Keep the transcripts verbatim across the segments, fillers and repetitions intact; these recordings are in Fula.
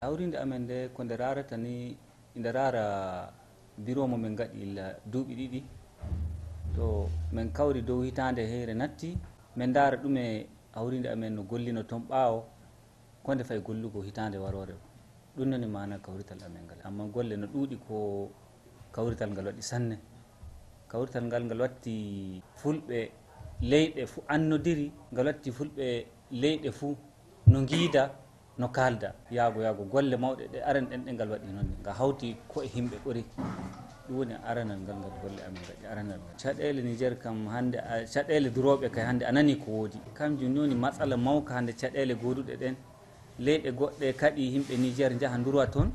Hawriinde amen nde, ko nde raarata ni, nde raara biro mo min ngaɗi illa duuɓi ɗiɗi. To min kawri dow hitaande heyre natti, min ndaara ɗume hawriinde amen no gollino toon ɓaawo, ko nde fayi gollugo hitaande waroore. Ɗum noni maana kawrital amen ngal. Amma golle no ɗuuɗi ko kawrital ngal waɗi sanne. Kawrital ngal, ngal watti fulɓe leyɗe fuu annodiri, ngal watti fulɓe leyɗe fuu no ngiida, no kaalda. Yaago, yaago golle mawɗe ɗe aran ɗen, ɗe ngal waɗi noon, nga hawti ko e yimɓe ɓuri. Ɗum woni aranal ngal, ngal golle amen ngaɗi aranal ngal. Caɗeele Niger kam hannde, a, caɗeele durooɓe kay hannde a nani ko woodi. Kanjum ni woni matsala mawka hannde caɗeele gooduɗe ɗen. Leyɗe goɗɗe kaɗi yimɓe Niger njaha ndura toon.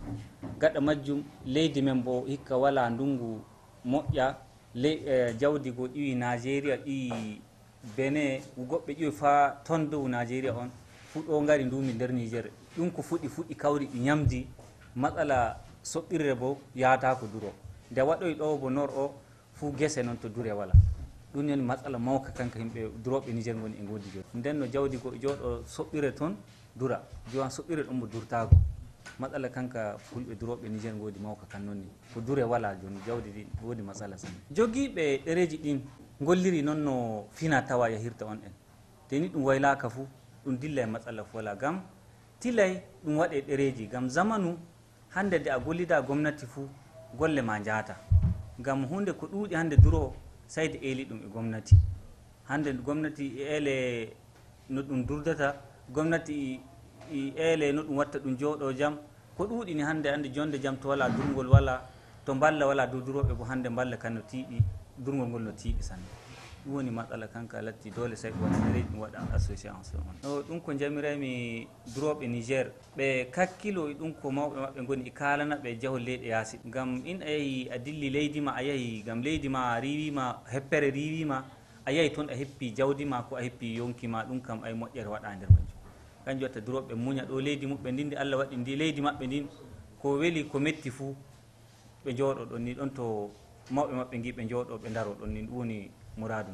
Gaɗa majjum leydi men bo hikka walaa ndungu moƴƴa. Ley, eh, jawdi go ƴiwi Nigeria, ƴiwi Benin, goɗɓe ƴiwi faa toon dow Nigeria on. Fuu ɗo ngari nduumi nder Niger. Ɗum ko fuɗi, fuɗi kawri ɗi ñamdi. Matsala soɓɓirre bo yaataako duro. Nde waɗoy ɗo bo nor o, fuu gese noon to dure wala. Ɗum woni matsala mawka kanka yimɓe durooɓe Niger ngoni e ngoodi jooni. Nden no jawdi go jooɗo soɓɓire toon dura. Jowan soɓɓire ɗum mo durtaago. Matsala kanka fulɓe durooɓe Niger ngoodi mawka kan noon ni. Ko dure wala jooni, jawdi ndi woodi matsala sanne. Jogiiɓe ɗereeji ɗin ngolliri noon no fina tawa yahirta on en. Te ni ɗum waylaaka fuu, ɗum dilla e matsala fuu wala. Gam tilay ɗum waɗe ɗereeji. Gam zamanu hannde nde a gollida gomnati fuu, golle ma njaata. Ngam huunde ko ɗuuɗi hannde duro, sayde eeli ɗum e gomnati. Hannde gomnati e eele no ɗum durdata, gomnati e, e eele no ɗum watta ɗum jooɗo jam. Ko ɗuuɗi ni hannde, hannde jonde jam to wala durngol wala, to mballa wala dow durooɓe bo hannde mballa kan no tiiɗi, durngol ngol no tiiɗi sanne. Ɗum woni matsala kanka latti doole say ɗum waɗa ɗereeji ɗum waɗa association on. No ɗum ko njamiraymi durooɓe Niger. Ɓe kakkiloo e ɗum ko mawɓe maɓɓe ngoni e kaalana ɓe jahol leyɗe yaasi. Ngam in a yahi a dilli leydi ma, a yahi ngam leydi ma riiwii ma, heppere riiwii ma, a yahi toon a heppi jawdi ma, ko a heppi yonki ma, ɗum kam ay moƴƴere waɗaa nder majjum. Kanjum watta durooɓe muña ɗo leydi muɓɓe ndin, ndi Allah waɗi ndi leydi maɓɓe ndin, ko weli ko metti fuu, ɓe njooɗo ɗon ni ɗon to mawɓe maɓɓe ngi ɓe njooɗo ɓe ndaro ɗon ni, ɗum woni muraadu.